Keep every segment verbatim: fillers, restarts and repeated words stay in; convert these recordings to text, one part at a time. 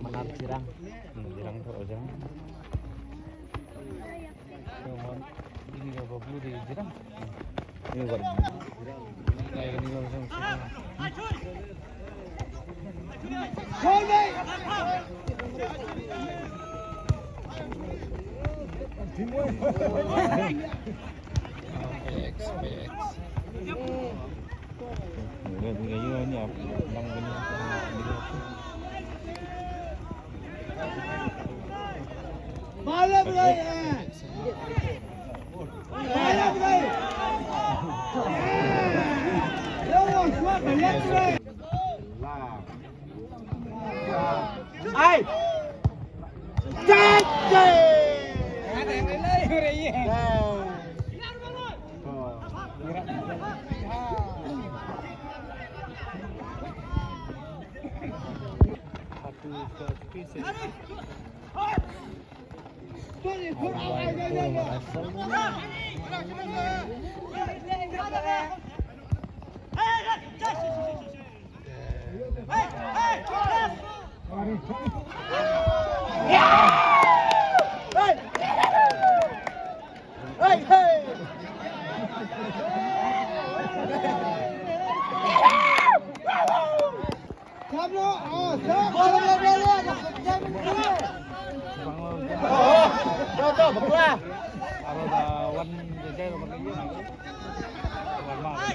Manar Jirang. Hmm, Jirang tu, Jirang. Come on. Ini dah bablu di Jirang. Ini baru. Nah, ini baru sama. X, X. Ai.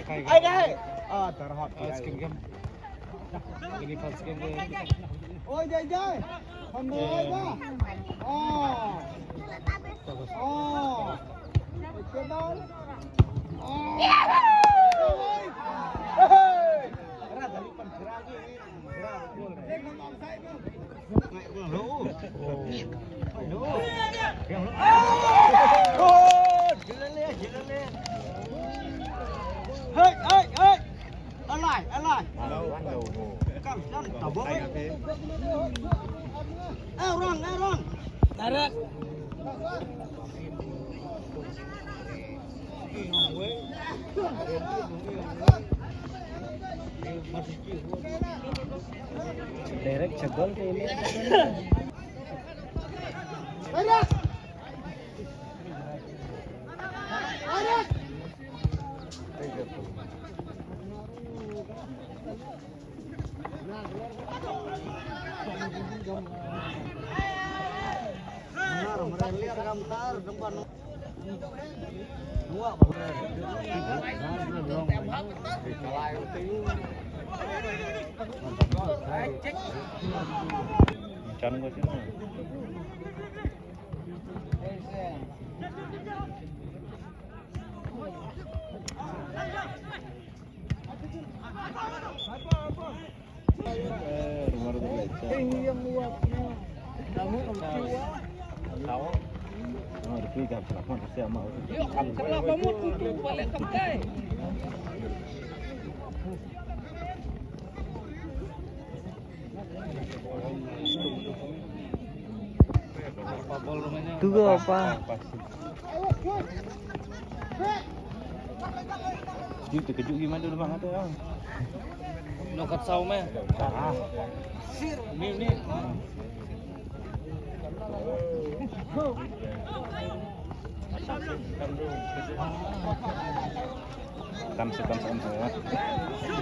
Ai dai. Ah, terhot. Ini pas game. Oi, jai, jai. Hamba, oi, ba. Oh. Oh. Oke, bal. Oh. Hey. Hey, hey, hey. Alai, alai. Kam, kam, tabok. Eh, orang, eh, orang. Tarik. Direct cebol ke ini. Tu ke apa? Ju terkejut gimana dulu bang kata. Nokat saw meh. Ah. Ni ni. Tam se tam se tam se.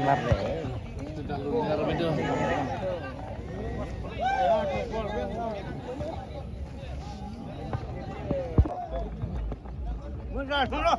Ngar deh. Sudah lu dengar betul. Mundur, mundur.